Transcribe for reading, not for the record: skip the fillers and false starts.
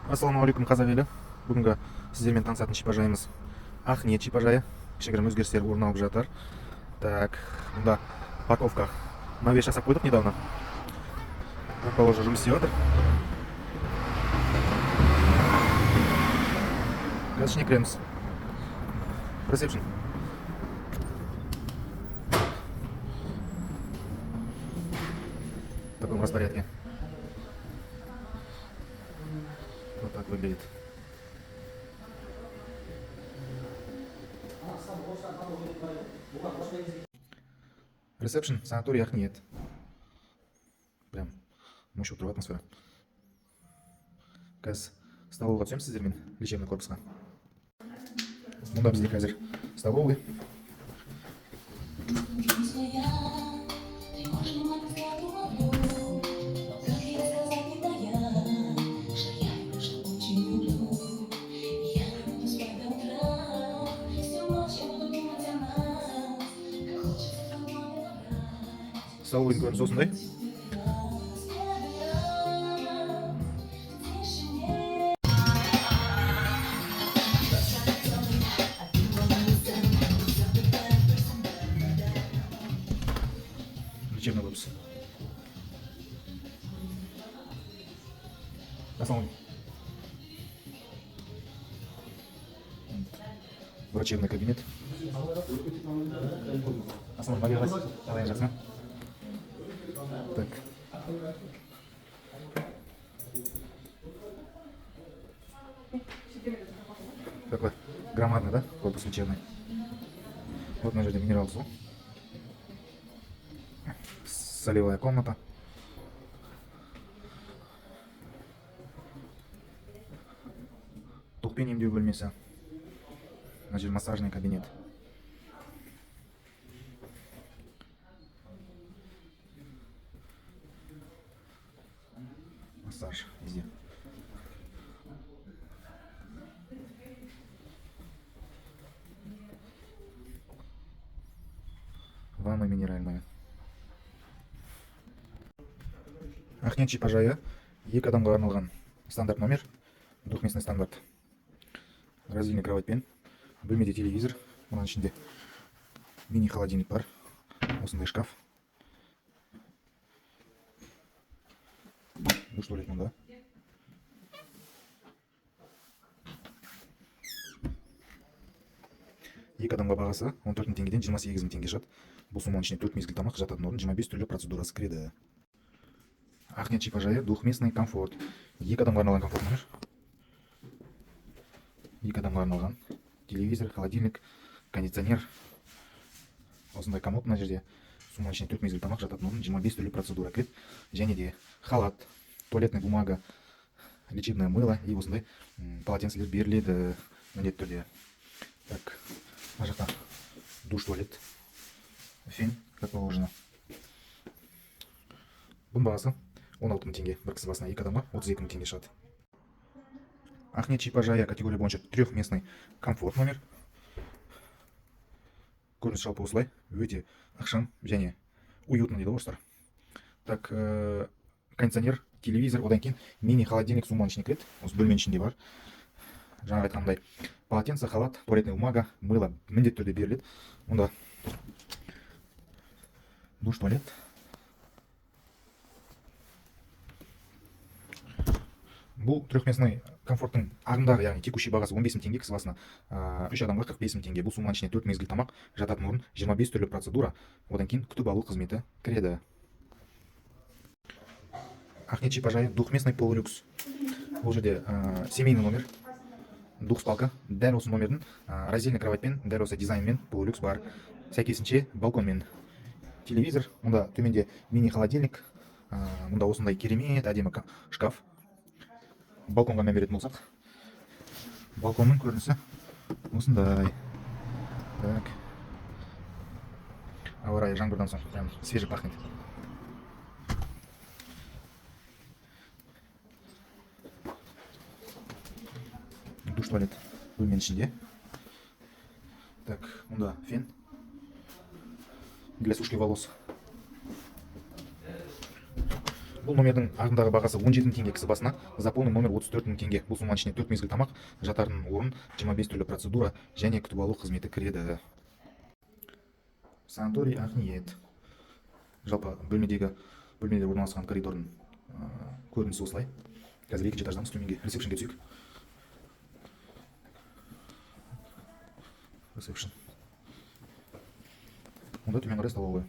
Ассалаумағалейкум, қазақ елі! Бүгінгі сіздермен танысатын шипажайымыз Ақниет шипажайы. Кішігірім өзгерістер орын алып жатыр. Так, мұнда парковка навес жасап қойдық недавно. Как положено, жұмыс істеп жатыр. Қазір ішіне кіреміз. Ресепшн. В таком распорядке. Вот так выглядит. Ресепшн, санаторий Ақниет. Прям мощь тұр атмосфера. Қазір столовыйға түсеміз сіздермен, лечебный корпусқа. Мұнда бізде қазір столовый. Чувствуя тревожный мой взгляд уловлю, но как ей сказать не тая, что я люблю, что очень люблю. Я не буду спать до утра, всю ночь я буду думать о нас, как хочется в номер набрать. Столовыйдың көрінісі осындай. В тишине. Лечебный корпус. Ассалаумағалейкум. Врачебный кабинет. Ассалаумағалейкум. Қалай, жақсы ма? Так. Такой громадный, да, корпус лечебный. Вот мына жерде минерал су. Солевая комната. Токпен емдеу бөлмесі. Мына жер массажный кабинет. Массаж везде. Ванна минеральная. Ақниет шипажайы, екі адамға арналған стандарт номер, двухместный стандарт. Раздельный кроватьпен, бөлмеде телевизор, мынаның ішінде мини холодильник бар, осындай шкаф. Душ, туалет мұнда. Екі адамға бағасы 14 мың теңгеден 28 мың теңге шығады. Бұл сумманың ішіне төрт мезгіл тамақ, жататын орын, 25 түрлі процедурасы кіреді. Ақниет шипажайы, двухместный комфорт. Екі адамға арналған комфорт номер. Екі адамға арналған телевизор, холодильник, кондиционер. Осындай комод мына жерде. Сумманың ішіне төрт мезгіл тамақ, жататын орын, 25 түрлі процедура кіреді. Және де халат, туалетная бумага, лечебное мыло и осындай полотенцелер беріледі міндетті түрде. Так, мына жақта душ, туалет, фен, как положено. Бұның бағасы 16 мың теңге бір кісі басына, екі адамға 32 мың теңге шығады. Ақниет шипажайы, категория бойынша трехместный комфорт номер. Көрініс жалпы осылай, өте ықшам және уютно дейді ғой орыстар. Так, кондиционер, телевизор, одан кейін мини холодильник сумманың ішіне кіреді. Осы бөлменің ішінде бар. Жаңа айтқандай, полотенце, халат, туалетная бумага, мыло міндетті түрде беріледі. Мұнда душ, туалет. Бұл трехместный комфорттың ағымдағы, яғни текущий бағасы 15 мың теңге кісі басына, үш адамға 45 мың теңге. Бұл сумманың ішіне төрт мезгіл тамақ, жататын орын, 25 түрлі процедура, одан кейін күтіп алу қызметі кіреді. Ақниет шипажайы, двухместный полулюкс. Бұл жерде семейный номер, двухспалка. Дәл осы номердің раздельный кроватьпен, дәл осы дизайнмен полулюкс бар. Сәйкесінше балконмен. Телевизор, мұнда төменде мини холодильник, мұнда осындай керемет әдемі шкаф. Балконға мән беретін болсақ, балконның көрінісі осындай. Так. Ауа райы жаңбырдан соң прям свежий пахнет. Душ, туалет бөлменің ішінде. Так, мұнда фен для сушки волос. Бұл номердің ағымдағы бағасы 17 мың теңге кісі басына, за полный номер 34 мың теңге. Бұл сумманың ішіне 4 мезгіл тамақ, жататын орын, 25 түрлі процедура және күтіп алу қызметі кіреді. Санаторий «Ақниет». Жалпы бөлмедегі, бөлмеде орналасқан коридордың көрінісі осылай. Қазір екінші этаждамыз, төменге, ресепшнге түсейік. Ресепшн. Онда төмен қарай столовая.